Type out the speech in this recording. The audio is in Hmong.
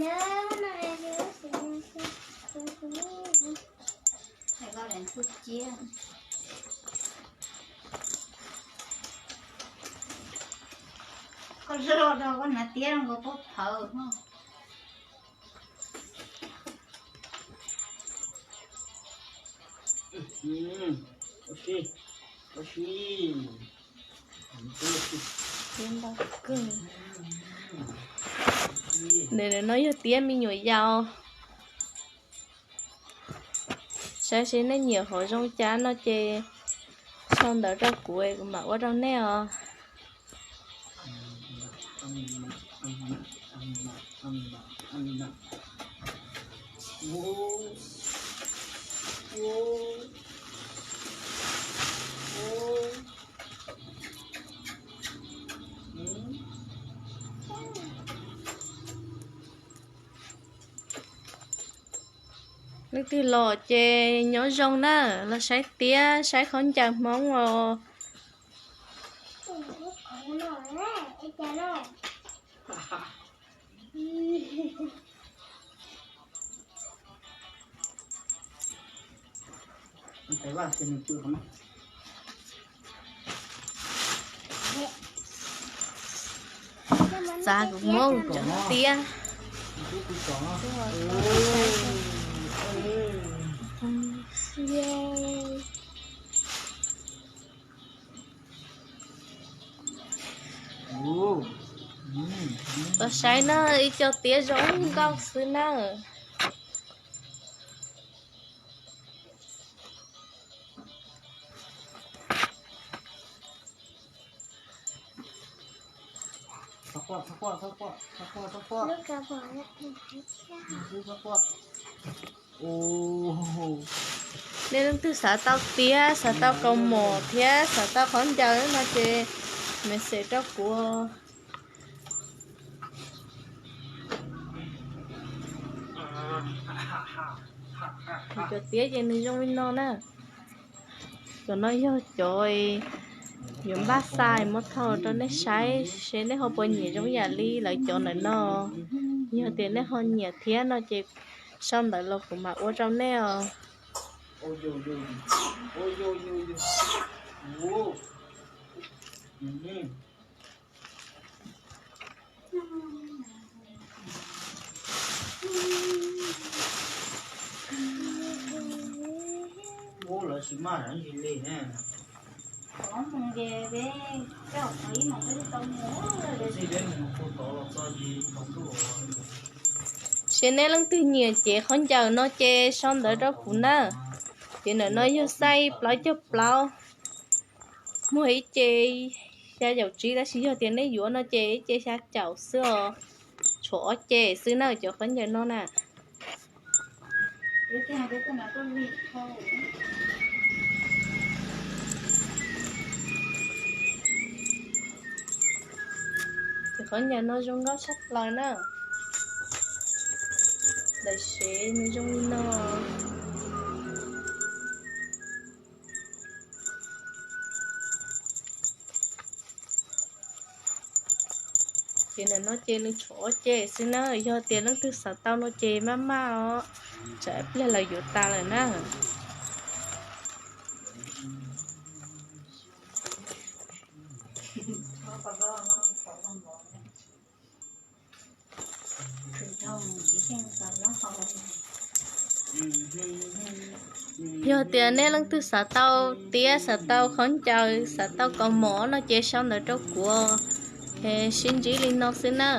Koj loj rau koj hnav tiab rau nkaus pob phawv no. Ntawm no yog tiab me nyuam yaus. Saib seb nej nyiam hom zoo cas no ces sau ntawv rau kuv, kuv mam ua rau nej os. Leej twg los ces nyob zoo na, los saib tiab saib khaub ncaws Hmoob os. Xav kuv muab cov tiab. Tos saib na, ib co tiab zoo nkauj xwb na. Nej leej twg xav tau tiab, xav tau kaus mom thiab xav tau khaub ncaws no ces message rau kuv. Cov tiab ces nws zoo li no na. Cov no yog cov yuav npaj xais muab thau rau nej saib seb nej ho puas nyiam zoo yam li lawv cov ntawm no. Yog tias nej ho nyiam thiab no ces sau ntawv los kuv mam ua rau nej os. Ces nej leej twg nyiam cev khaub ncaws no ces sau ntawv rau kuv na. Ces ntawm no yog xaiv plaub caug plaub, muag ib ce xya caum tsib, tab sis yog tias nej yuav no ces ib ce xya caum xwb os. Tshuav ob ce xwb na cov khaub ncaws no na. Ces khaub ncaws no zoo nkauj tshaj plaws na. Daim sev nws zoo li no. Ces ntawm no ces nws tshuav ob ce xwb na, yog tias leej twg xav tau no ces maj maj os, tsam ib pliag lawv yuav tas lawm na. Yog tias nej leej twg xav tau tiab, xav tau khaub ncaws, xav tau kaus mom no ces sau ntawv rau kuv, sib ntsib li no xwb na.